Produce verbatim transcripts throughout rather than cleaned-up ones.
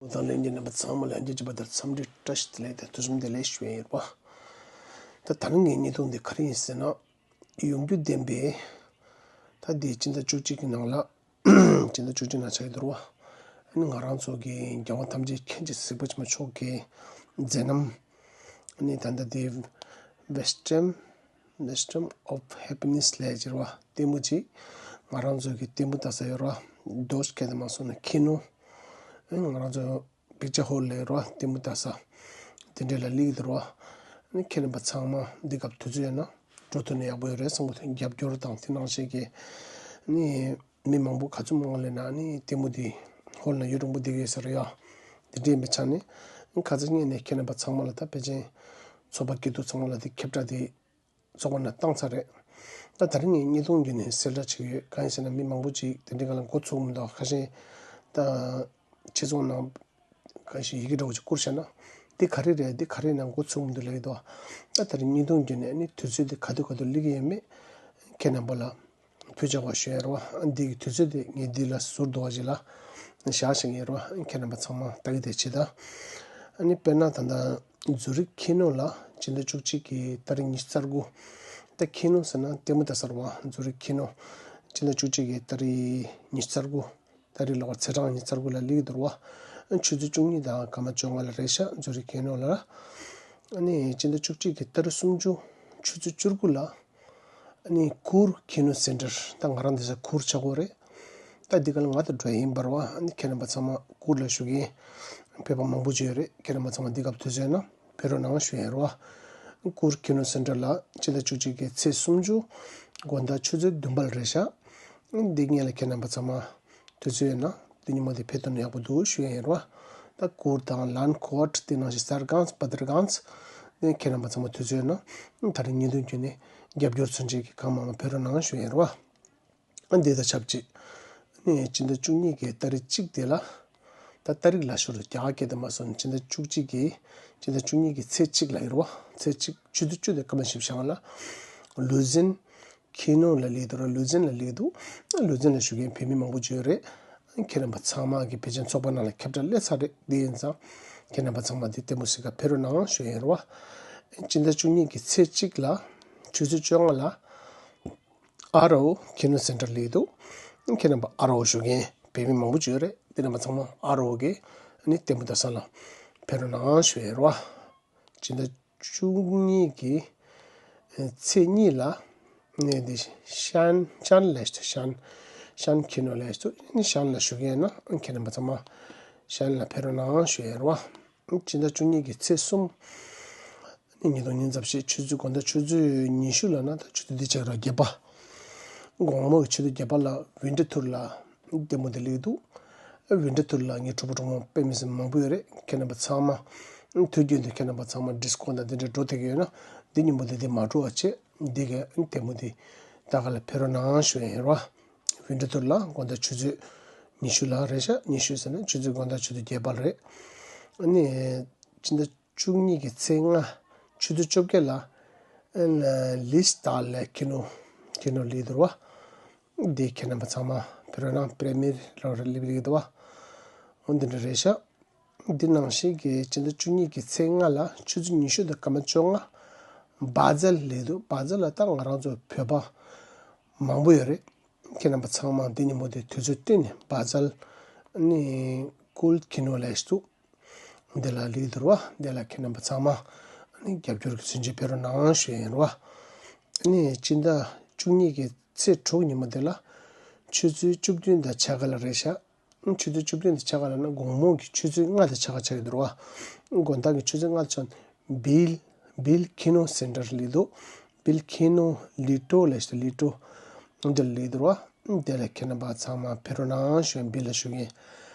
དང་ལྷན་རྒྱས་རྣམ་པ་ཚང་མ་ལ་ལྷན་རྒྱས་ཀྱི་བར་དུ་འཚམས་འདྲི་བཀྲ་ཤིས་བདེ་ལེགས་དང་དུས་གསུམ་བདེ་ལེགས་ཞུ་ཡ་ཡིན་པ། ད་ད་རིང་གི་བརྙན་ཐུང་འདི་ག་རེ་ཡིན་ཟེར་ན། ཡོང་རྒྱུ་ལྡན་པའི་ད་འདི་སྤྱི་ཟླ་བཅུ་གཅིག་གི་ནང་ལ་སྤྱི་ཟླ་བཅུ་གཅིག་ནང་ཆགས་ཀྱི་འདུག་ར། ཨ་ནི་ང་རང་ཚོ་གི་རྒྱལ་དབང་ཐམས་ཅད་མཁྱེན་ཅིང་གཟིགས་པ་ཆེན་པོ་མཆོག་གི་མཛད་རྣམ། ཨ་ནི་ད་ལྟ་འདི་Wisdom Wisdom of Happiness ལབ་ཀྱི་རེད་བ། ལྟད་མོ་ཅིག་ང་རང་ཚོ་གི་ལྟད་མོ་ལྟ་ས་ཡོད་ར། རྡོ་ཞིག་ག་དེ་མ་སོང་ན་ཁྱི་ནོར། ཨ་ནི་ང་རང་ཚོ་པིག་ཅར་ཧོལ་ལབ་ཀྱི་རེད་བ། ལྟད་མོ་ལྟ་ས་དེ་འདྲས་ལ་སླེབས་ཀྱི་འདུག་ར། ཨ་ནི་ཁྱེད་རྣམ་པ་ཚང་མ་འདི་སྐབས་དུས་ཚོད་ཡོད་ན་འགྲོ་ཐུབ་ན་ཡག་པོ་ཡོད་རེད་བསམ་གྱི་འདུག་རྒྱབ་སྐྱོར་དང་དེ་ནང་བཞིན་གྱི་ཨ་ནི་མི་མང་པོ་ག་ཚོད་མང་སླེབས་ན་ཨ་ནི་ལྟད་མོ་འདི་ཧོལ་ན་ཡུན་རིང་པོ་བསྡད་ཀྱི་ཡོད་ས་རེད་ཡ། དེ་འདྲས་ཡིན་པའི་ཆ་ནས་ཨ་ནི་ཁ་སང་ཉིན་ནས་ཁྱེད་རྣམ་པ་ཚང་མ་ལ་ད་ཕལ་ཆེར་ཚོགས་པ་སྐྱིད་སྡུག་ཚང་མ་ལ་དེ་ཁྱབ་བསྒྲགས་དེ་ཚོགས་པ་ནང་བཏང་ཚར་རེད། ད་ད་རིང་ངས་བརྙན་ཐུང་བརྒྱུད་ནས་གསལ་བསྒྲགས་བྱེད་ཀྱི་ཡོད། གང་ཡིན་ཟེར་ན་མི་མང་པོ་ཅིག་དེ་འདྲའི་སྒང་ལ་འགོ་ཚུགས་མི་འདུག་ཁ་ཤས་ད་ཆེད་ཚོགས་ནང་གང་ཞིག་ཡི་གེ་འདྲ་བོ་ཅིག་བསྐུར་བཞག་ན་འདི་ག་རེ་རེད། འདི་ག་རེ་ནང་འགོ་ཚུགས་མི་འདུག་ལབ་ཀྱི་འདུག་ད་ད་རིང་བརྙན་ཐུང་བརྒྱུད་ནས་ནི་དུས་ཚོད་འདི་ག་དུས་ག་དུས་སླེབས་ཀྱི་ཡོད་མེད་ཁྱེད་རྣམ་པ་ལ་ཕུལ་བྱ་བ་ཞུ་ཡ་རེད་བ། འདི་གི་དུས་ཚོད་དེ་ངས་འདི་ལ་ཟུར་དུ་བ་ཞིག་ལ་བཞག་བཞག་ཡིན་རེད་བ། ཁྱེད་རྣམ་པ་ཚང་མ་ལྟ་གི་དེ་བྱེད་ད། ཨ་ནི་དཔེར་ན་ད་ལྟ་ཛུ་རིག་ཁྱི་ནོར་ལ་སྤྱི་ཟླ་བཅུ་གཅིག་གི་ཏ་རིག་ཉི་ཤུ་རྩ་དགུ། ད་ཁྱི་ནོར་ཟེར་ན་ལྟད་མོ་ལྟ་ས་རེད་བ། ཛུ་རིག་ཁྱི་ནོར་སྤྱི་ཟླ་བཅུ་གཅིག་གི་ཏ་རིག་ཉི་ཤུ་རྩ་དགུ། ཏ་རིག་ལོ་ཚེས་གྲངས་ཉི་ཤུ་རྩ་དགུ་ལ་སླེབས་ཀྱི་འདུག་ར། ཆུ་ཚོད་བཅུ་གཉིས་དང་སྐར་མ་བཅོ་ལྔ་ལ་རེད་ཤག་ཛུ་རིག་ཁྱི་ནོར་ལ། ཨ་ནི་སྤྱི་ཟླ་བཅུ་གཅིག་གི་ཏ་རིག་སུམ་ཅུ་ཆུ་ཚོད་བཅུ་དགུ་ལ། ཨ་ནི་ཀུར་ཁྱི་ནོར་སེན་ཊར། ད་ང་རང་འདི་ས་ཀུར་ཆགས་ཀྱི་ཡོད་རེད། ད་འདི་ག་ལ་ང་དང་འགྲོ་ཡ་ཡིན་པ་རེད་བ། ཨ་ནི་ཁྱེད་རྣམ་པ་ཚང་མ་ཀུར་ལ་བཞུགས་མཁན་བོད་པ་མང་པོ་ཅིག་ཡོད་རེད། ཁྱེད་རྣམ་པ་ཚང་མ་འདི་སྐབས་དུས་ཚོད་ཡོད་ན་ཕེབས་རོགས་གནང་ཞུ་ཡ་རེད་བ། ཀུར་ཁྱི་ནོར་སེན་ཊར་ལ་སྤྱི་ཟླ་བཅུ་གཅིག་གི་ཚེས་སུམ་ཅུ་དགོང་དག་ཆུ་ཚོད་བདུན་པ་ལ་རེད་ཤག་འདི་སྔོན་ལ་ཁྱེད་རྣམ་པ་ཚང་མ་དུས་ཚོད་ཡོད་ན་འདི་ཉིན་མོ་འདི་ཕེབས་ཐུབ་ན་ཡག་པོ་འདུག་ཞུ་ཡ་ཡིན་རེད་བ། ད་ཀུར་དང་ལན་ཀོཊ་དེ་ནང་བཞིན་སར་ཀན་སི་བ་དར་ཀན་སི་ནས་ཁྱེད་རྣམ་པ་ཚང་མ་དུས་ཚོད་ཡོད་ན་ད་རིང་བརྙན་ཐུང་བརྒྱུད་ནས་རྒྱབ་སྐྱོར་མཚོན་ཆེད་ཀྱི་གང་མང་མང་ཕེབས་རོགས་གནང་ཞུ་ཡ་ཡིན་རེད་བ། ཨ་འདི་དང་ཆབས་ཅིག་ནས་སྤྱི་ཟླ་བཅུ་གཉིས་ཀྱི་ཏ་རིག་གཅིག་དེ་ལ། ད་ཏ་རིག་ལ་ཤོར་རྒྱ་གར་སྐད་དུ་མ་སོང་ནས་སྤྱི་ཟླ་བཅུ་གཅིག་གི་སྤྱི་ཟླ་བཅུ་གཉིས་ཀྱི་ཚེས་གཅིག་ལ་ཡོད་རེད་བ། ཚེས་གཅིག་ཆུ་ཚོད་བཅུ་དང་སྐར་མ་བཞི་བཅུ་ཞེ་ལྔ་ལ་ལུ་ཛེན་ཁྱི་ནོར་ལ་སླེབས་འདུག་ར། ལུ་ཛེན་ལ་སླེབས་འདུག་ལུ་ཛེན་ལ་བཞུགས་མཁན་བོད་མི་མང་པོ་ཅིག་ཡོད་རེད། ཁྱེད་རྣམ་པ་ཚང་མ་གི་ཕལ་ཆེར་ཚོགས་པ་ནང་ལ་ཁྱབ་བསྒྲགས་སླེབས་ཚར་རེད། འདི་ཡིན་ཙང་ཁྱེད་རྣམ་པ་ཚང་མ་འདི་ལྟད་མོ་གཟིགས་ག་ཕེབས་རོགས་གནང་ཞུ་ཡ་ཡིན་རེད་བ། སྤྱི་ཟླ་བཅུ་གཉིས་ཀྱི་ཚེས་གཅིག་ལ་ཆུ་ཚོད་བཅོ་ལྔ་ལ་ཨ་རོ་ཁྱི་ནོར་སེན་ཊར་སླེབས་འདུག་ཁྱེད་རྣམ་པ་ཨ་རོ་བཞུགས་མཁན་བོད་མི་མང་པོ་ཅིག་ཡོད་རེད། འདི་རྣམ་པ་ཚང་མ་ཨ་རོ་གི་ནི་ལྟད་མོ་ལྟ་ས་ལ་ཕེབས་རོགས་གནང་ཞུ་ཡ་ཡིན་རེད་བ། སྤྱི་ཟླ་བཅུ་གཉིས་ཀྱི་ཚེས་གཉིས་ལ་ནས་འདི་ཤན་ཤན་ལས་ཤན་ཤན་ཁྱི་ནོར་ལས་ཤན་ལ་བཞུགས་མཁན་ན་ཁྱེད་རྣམ་པ་ཚང་མ་ཤན་ལ་ཕེབས་རོགས་གནང་ཞུ་ཡ་ཡིན་རེད་བ། སྤྱི་ཟླ་བཅུ་གཉིས་ཀྱི་ཚེས་གསུམ། ཉིས་སྟོང་ཉི་ཤུ་རྩ་བཞི་ཆུ་ཚོད་དགོང་དག་ཆུ་ཚོད་ཉི་ཤུ་ལ་ན་ད་ཆུ་ཚོད་འདི་ཆགས་ར་བརྒྱད་པ། དགོང་མོ་གི་ཆུ་ཚོད་བརྒྱད་པ་ལ་ཝིན་ཊར་ཐུར་ལ་ལྟད་མོ་འདི་སླེབས་འདུག་ཝིན་ཊར་ཐུར་ལ་ངའི་གྲོགས་པོ་གྲོགས་མོ་དཔེ་མི་སྲིད་མང་པོ་ཡོད་རེད། ཁྱེད་རྣམ་པ་ཚང་མ་དུས་རྒྱུན་དུ་ཁྱེད་རྣམ་པ་ཚང་མ་ཌིས་ཀོ་དང་འདི་འདྲའི་འགྲོ་བསྡད་ཀྱི་ཡོད་ན་འདི་ཉིན་མོ་འདི་འདི་མ་འགྲོ་བ་བྱེད། འདི་གའི་ལྟད་མོ་འདི་ད་ག་ལ་ཕེབས་རོགས་གནང་ཞུ་ཡ་ཡིན་ར། ཝིན་ཊར་ཐུར་ལ་དགོང་དག་ཆུ་ཚོད་ཉི་ཤུ་ལ་རེད་ཤག་ཉི་ཤུ་ཟེར་ན་ཆུ་ཚོད་དགོང་དག་ཆུ་ཚོད་བརྒྱད་པ་རེད། ཨ་ནི་སྤྱི་ཟླ་བཅུ་གཉིས་ཀྱི་ཚེས་ལྔ་ཆུ་ཚོད་བཅོ་བརྒྱད་ལ་ཨ་ནི་ལི་སི་ཏཱ་ལ་ཁྱི་ནོར་ཁྱི་ནོར་སླེབས་འདུག་ར་བ། འདི་ཁྱེད་རྣམ་པ་ཚང་མ་ཕེབས་རོགས་གནང་། པྲེ་མིར་ལོ་རེ་སླེབས་འདུག་བ། འོ་འདི་འདྲ་རེད་ཤག་འདི་ནང་བཞིན་གྱི་སྤྱི་ཟླ་བཅུ་གཉིས་ཀྱི་ཚེས་ལྔ་ལ་ཆུ་ཚོད་ཉི་ཤུ་དང་སྐར་མ་བཅོ་ལྔ་བ་ཛལ་སླེབས་འདུག་བ་ཛལ་ལ་ད་ང་རང་ཚོ་བོད་པ་མང་པོ་ཡོད་རེད། ཁྱེད་རྣམ་པ་ཚང་མ་འདི་ཉིན་མོ་དེ་དུས་ཚོད་བཏོན་ནས་བ་ཛལ་ནི་ཀུར་ཁྱི་ནོར་ལས་འདུག་འདི་ལ་སླེབས་འདུག་ར་བ། འདི་ལ་ཁྱེད་རྣམ་པ་ཚང་མ་ནི་རྒྱབ་སྐྱོར་གྱི་མཚོན་ཆ་ཕེབས་རོགས་གནང་ཞུ་ཡ་ཡིན་ར་བ། ནི་སྤྱི་ཟླ་བཅུ་གཉིས་ཀྱི་ཚེས་དྲུག་ཉིན་མོ་དེ་ལ་ཆུ་ཚོད་བཅུ་བདུན་དང་ཕྱེད་ཀ་ལ་རེད་ཤག་ཆུ་ཚོད་བཅུ་བདུན་དང་ཕྱེད་ཀ་ལ་ན་དགོང་མོ་གི་ཆུ་ཚོད་ལྔ་དང་ཕྱེད་ཀ་ཆགས་ཀྱི་འདུག་ར་བ། དགོང་དག་གི་ཆུ་ཚོད་ལྔ་དང་ཕྱེད་ཀ་བིལ་བིལ་ཁྱི་ནོར་སེན་ཊར་སླེབས་འདུག་བིལ་ཁྱི་ནོར་ལི་ཏྲོ་ལས་ཤག་ལི་ཏྲོ་འདི་སླེབས་འདུག་ར་བ། དེ་ལ་ཁྱེད་རྣམ་པ་ཚང་མ་ཕེབས་རོགས་གནང་ཞུ་ཡ་ཡིན། བིལ་ལ་ཞུ་མཁན་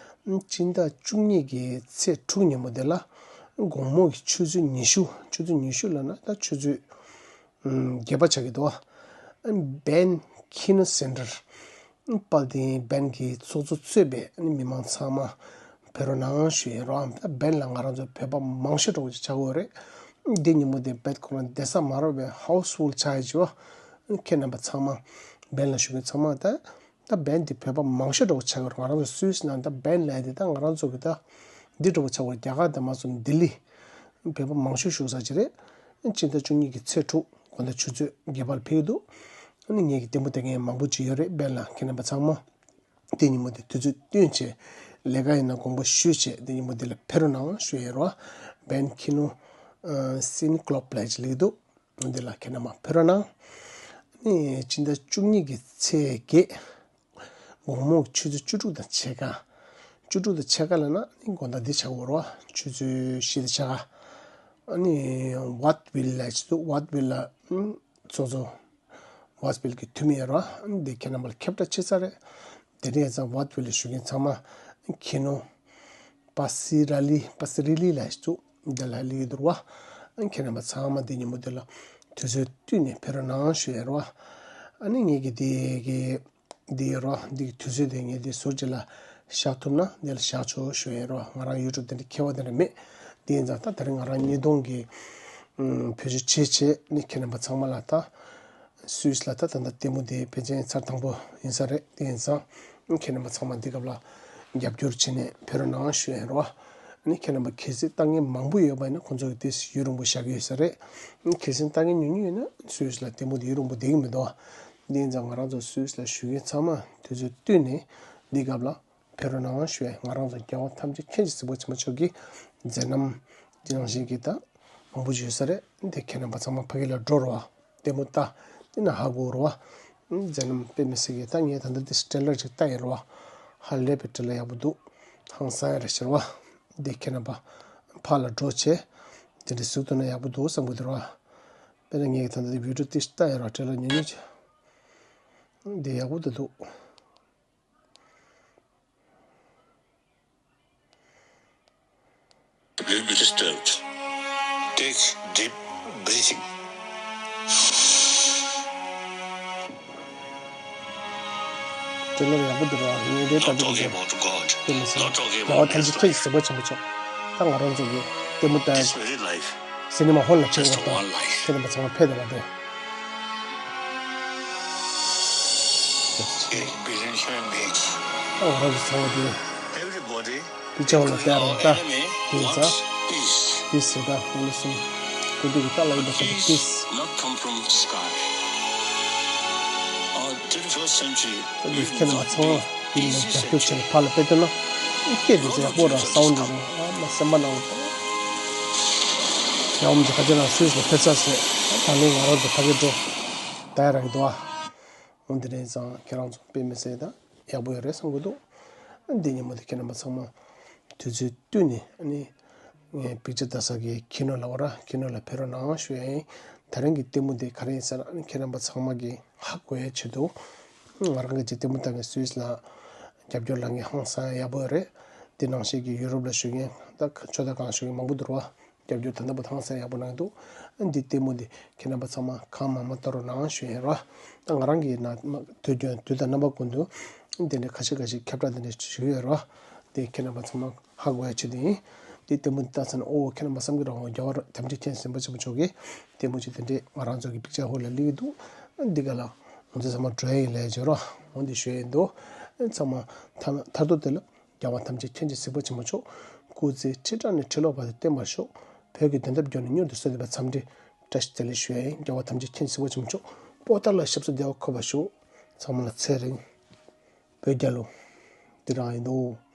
སྤྱི་ཟླ་བཅུ་གཉིས་ཀྱི་ཚེས་དྲུག་ཉིན་མོ་དེ་ལ་དགོང་མོ་གི་ཆུ་ཚོད་ཉི་ཤུ་ཆུ་ཚོད་ཉི་ཤུ་ལ་ན་ད་ཆུ་ཚོད་བརྒྱད་པ་ཆགས་ཀྱི་འདུག་བ། བན་ཁྱི་ནོར་སེན་ཊར། དཔལ་ལྡན་བན་གྱི་ཚོགས་གཙོ་གཙོས་པའི་མི་མང་ཚང་མ་ཕེབས་རོགས་གནང་ཞུ་ཡ་ར་བ། བན་ལ་ང་རང་ཚོ་བོད་པ་མང་ཤོས་འདྲ་བོ་ཅིག་ཆགས་ཀྱི་ཡོད་རེད། འདི་ཉིན་མོ་དེ་བན་ཁོ་རང་བསྡད་ས་མ་རག་པའི་ཧའུ་སི་ཕུལ་ཆགས་ཡ་ཅིག་བ། ཁྱེད་རྣམ་པ་ཚང་མ་བན་ལ་བཞུགས་མཁན་ཚང་མ་ད་ད་བན་དེ་བོད་པ་མང་ཤོས་འདྲ་བོ་ཆགས་ཀྱི་ཡོད་རེད། ང་རང་ཚོ་སུད་སི་ནང་ད་བན་ལབ་ཡ་དེ་ད་ང་རང་ཚོ་གི་ད་ འདི་འདྲ་པོ་ཆགས་པར་རྒྱ་གར་དང་མ་སོང་ལྡི་ལི་བོད་པ་མང་ཤོས་བཞུགས་ས་ཅིག་རེད། སྤྱི་ཟླ་བཅུ་གཉིས་ཀྱི་ཚེས་དྲུག་དགོང་དག་ཆུ་ཚོད་བརྒྱད་པར་ཕེབས་ཀྱི་འདུག་ཨ་ནི་ངེད་ཀྱི་ལྟད་མོ་ལྟ་མཁན་མང་པོ་ཅིག་ཡོད་རེད། སྦན་ལ་ཁྱེད་རྣམ་པ་ཚང་མ་དེ་ཉིན་མོ་དེ་དུས་ཚོད་བསྟུན་བྱས་ལས་ཀ་ཡིན་ན་དགོངས་པ་ཞུས་བྱས་དེ་ཉིན་མོ་དེ་ལ་ཕེབས་རོགས་གནང་ཞུ་ཡས་རོ། སྦན་ཁྱི་ནུ་སིན་ཀློབ་ལ་ཅིག་ལེགས་འདུག་འདི་ལ་ཁྱེད་རྣམ་པ་ཕེབས་རོགས་གནང་། ཨ་ནི་སྤྱི་ཟླ་བཅུ་གཉིས་ཀྱི་ཚེས་བརྒྱད། དགོང་མོ་ཆུ་ཚོད་བཅུ་དྲུག་དང་ཕྱེད་ཀ་བཅུ་དྲུག་དང་ཕྱེད་ཀ་ལ་ན་ནི་དགོང་དག་འདི་ཆགས་འོ་རོ། ཆུ་ཚོད་བཞི་དང་ཕྱེད་ཀ་ཨ་ནི་ཝཱད་ཝིལ་ལ་ཅི་འདུག་ཝཱད་ཝིལ་ལ་ཨ་ཚོགས་གཙོ་ཝཱད་ཝིལ་གྱི་འཐུས་མི་ཡོད་རོ། ཨ་ནི་འདི་ཁྱེད་རྣམ་པ་ལ་ཁྱབ་བསྒྲགས་བྱེད་ས་རེད། དེ་རིང་ཡང་ཙང་ཝཱད་ཝིལ་ལ་ཞུགས་མཁན་ཚང་མ་ཁྱི་ནུ་པ་སི་ར་ལི་པ་སི་རི་ལི་ལ་ཅི་འདུག་འདི་ལ་ལི་ཡོད་རོ། ཨ་ནི་ཁྱེད་རྣམ་པ་ཚང་མ་འདི་ཉིན་མོ་འདི་ལ་དུས་ཚོད་བསྟུན་ནས་ཕེབས་རོགས་གནང་ཞུ་ཡས་རོ། ཨ་ནི་ངེད་ཀྱི་འདི་གི་འདི་ཡོད་རོ། འདི་གི་དུས་ཚོད་དེ་ངས་འདི་ཟུར་གཅིག་ལ་བཞག་ཐུབ་ན་འདི་ལ་བཞག་ཆོག་ཞུ་ཡས་རོ། ང་རང་ཡུ་ཊུབ་དེ་འདྲ་མཁས་པ་དེ་འདྲ་མེད། འདི་ཡིན་ཙང་ད་དེ་རིང་ང་རང་ཉིས་སྟོང་གི་ཨུམ་བེད་སྤྱོད་བྱེད་བྱེད་ནི་ཁྱེད་རྣམ་པ་ཚང་མ་ལ་ད་སུད་སི་ལ་ད་ད་ལྟ་ལྟད་མོ་དེ་ཕལ་ཆེར་ཚར་དང་པོ་ཡིན་ས་རེད། དེ་ཡིན་ཙང་ཁྱེད་རྣམ་པ་ཚང་མ་འདི་སྐབས་ལ་རྒྱབ་སྐྱོར་བྱེད་ནས་ཕེབས་རོགས་གནང་ཞུ་ཡས་རོ། ནི་ཁྱེད་རྣམ་པ་གལ་སྲིད་ལྟ་མཁན་མང་པོ་ཡོད་པ་ཡིན་ན་ཁོང་ཚོ་གི་དེ་ཡུན་རིང་པོ་བཞག་གི་ཡོད་ས་རེད། ཁྱེད་སེམས་ལྟ་མཁན་ཉུང་ཉུང་ཡོད་ན་སུད་སི་ལ་ལྟད་མོ་དེ་ཡུན་རིང་པོ་བསྡད་ཀྱི་མི་འདུག་འདི་ཡིན་ཙང་ང་རང་ཚོ་སུད་སི་ལ་བཞུགས་མཁན་ཚང་མ་དུས་ཚོད་བསྟུན་ནས་འདི་སྐབས་ལ་ཕེབས་རོགས་གནང་ཞུ་ཡས། ང་རང་ཚོ་རྒྱལ་བ་ཐམས་ཅད་མཁྱེན་ཅིང་གཟིགས་པ་ཆེན་པོ་མཆོག་གི་མཛད་རྣམ་འདི་ནང་བཞིན་གྱི་ད་མང་པོ་ཞིག་ཡོད་ས་རེད། འདི་ཁྱེད་རྣམ་པ་ཚང་མ་ཕ་གི་ལ་འགྲོ་རོགས། ལྟད་མོ་ལྟ། དེ་ན་ཧ་གོ་རོགས། མཛད་རྣམ་དཔེ་མི་སྲིད་ཀྱི་ད་ངས་ད་ལྟ་དེ་ཊེ་ལར་ཅིག་ལྟ་ཡིན་རོགས། ཧ་ལས་པའི་ཊེ་ལར་ཡག་པོ་འདུག་ཧང་སང་ཡ་རེ་ཤེར་བ། འདི་ཁྱེད་རྣམ་པ་ཕར་ལ་འགྲོ་བྱས། དེ་འདྲ་གཟིགས་ཐུབ་ན་ཡག་པོ་འདུག་བསམ་གི་འདུག་རོགས། དཔེར་ན་ངས་ད་ལྟ་དེ་བི་ཌི་ཡོ་དེ་ལྟ་ཡིན་རོགས། ཊེ་ལར་ཉུང་ཉུང་ཅིག་འདི་ཡག་པོ་འདུག་འདུག Be disturbed. Take deep breathing. ཊེ་ལར་ཡག་པོ་འདུག་ར། ངས་དེ་ལྟ་དུས་ཀྱི་དེ་མི་སྲིད་རྒྱལ་བ་ཐམས་ཅད་མཁྱེན་ཅིང་གཟིགས་པ་ཆེན་པོ་མཆོག་ད་ང་རང་ཚོ་གི་ལྟད་མོ་ལྟ་སི་ནི་མ་ཧོལ་ལ་ཕྱིན་པ་དང་ཁྱེད་རྣམ་པ་ཚང་མ་ཕེབས་དང་བ་དེ། ད་ང་རང་ཚོ་ཚང་མ་དེ། དཔེ་ཆ་འོག་ལ་བལྟས་རོགས་ལྟ། དེ་ཡིན་ཙང་པིས་ཟེར་ད་འོ་ལ་སོང་། ཀུན་འདུས་ཀྱི་རྟ་ལ་ཡིན་པ་ཟེར་ད་པིས། ད་འདི་ཁྱེད་རྣམ་པ་ཚང་མ་དེ་ནས་རྒྱབ་སྐྱོར་བྱས་ནས་ཕར་ལ་ཕེབས་ཐུབ་ན་སྐད་དེ་ཚོ་ཡག་པོ་ར་སའུན་ཌི་ར་ཨ་མ་སེམས་པ་ནང་ལ་ཡག་པོ་མཛད། ཁ་ཅིག་ལ་སུད་སི་ལ་ཕེབས་ཚར་ཟེར། ད་ནི་ང་རང་ཚོ་ཕ་གི་འགྲོ་ད་ཡ་ར་གི་འདུག་ཨ། འོ་འདི་རེད་ཙང་ཁྱེད་རང་ཚོ་དཔེ་མི་སྲིད་ད་ཡག་པོ་ཡོད་རེད་བསམ་གི་འདུག་འདི་ཉིན་མོ་དེ་ཁྱེད་རྣམ་པ་ཚང་མ་དུས་ཚོད་བསྟུན་ནས་ཨ་ནི་ངས་པིག་ཅར་ལྟ་ས་གི་ཁྱི་ནོར་ལ་བ་ར་ཁྱི་ནོར་ལ་ཕེབས་རོགས་གནང་ཞུ་ཡ་ཡིན། ད་རིང་གི་ལྟད་མོ་འདི་ག་རེ་ཡིན་ཟེར་ན་ཨ་ནི་ཁྱེད་རྣམ་པ་ཚང་མ་གི་ཧ་གོ་ཡའི་ཆེད་དུ་ང་རང་གི་ཅིག་ལྟད་མོ་ལྟ་མཁན་སུད་སི་ལ་རྒྱབ་སྐྱོར་ལ་ངས་ཧང་སང་ཡག་པོ་ཡོད་རེད། འདི་ནང་བཞིན་གྱི་ཡུ་རོབ་ལ་བཞུགས་མཁན་ད་ཆོས་ད་གང་བཞུགས་མཁན་མང་པོ་འདུག་ར། རྒྱབ་སྐྱོར་ད་ལྟ་བར་ཧང་སང་ཡག་པོ་གནང་འདུག་འདི་ལྟད་མོ་འདི་ཁྱེད་རྣམ་པ་ཚང་མ་གང་མང་མང་ལྟ་རོགས་གནང་ཞུ་ཡིན་རོ། ད་ང་རང་གིས་ན་དུས་རྒྱུན་དུས་དང་རྣམ་པ་ཀུན་ཏུ་འདི་འདྲའི་ཁ་ཤས་ཁ་ཤས་ཁྱབ་བསྒྲགས་འདི་འདྲ་ཞུ་གི་ཡོད་རོ། འདི་ཁྱེད་རྣམ་པ་ཚང་མ་ཧ་གོ་ཡ་ཆེད་དུ་ཡིན། འདི་ལྟད་མོ་འདི་ལྟ་ཚར་ན་ཨོ་ཁྱེད་རྣམ་པ་བསམ་གི་རོགས་རྒྱལ་བ་ཐམས་ཅད་མཁྱེན་སེམས་དཔའ་ཆེན་པོ་མཆོག་གིས་ལྟད་མོ་ཅིག་འདི་འདྲའི་ང་རང་ཚོ་གི་པིག་ཅར་ཧོལ་ལ་སླེབས་ཀྱི་འདུག་འདི་ག་ལ་ང་ཚོ་ཚང་མ་འགྲོ་ཡ་ཡིན་ལས་བྱོས་རོ། འོ་འདི་ཞུ་ཡ་ཡིན་འདུག་ཚང་མ་མཐའ་མཐར་ཐུག་དེ་ལ། རྒྱལ་བ་ཐམས་ཅད་མཁྱེན་ཅིང་གཟིགས་པ་ཆེན་པོ་མཆོག་སྐུ་ཚེ་ཁྲི་ཕྲག་ནས་ཁྲི་ལོ་བར་དུ་བརྟན་པར་ཤོག་བོད་ཀྱི་དོན་དག་རྒྱུད་ནས་མྱུར་དུ་གསོལ་འདེབས་པ་འཚམས་འདྲི་བཀྲ་ཤིས་བདེ་ལེགས་ཞུ་ཡ་ཡིན། རྒྱལ་བ་ཐམས་ཅད་མཁྱེན་ཅིང་གཟིགས་པ་ཆེན་པོ་མཆོག་པོ་ཏཱ་ལ་ཞབས་སུ་བདེ་བ་འཁོད་པར་ཤོག་ཚང་མ་ལ་ཚེ་རིང་། བོད་རྒྱལ་ལོ། འདི་རང་ཡིན་འདུག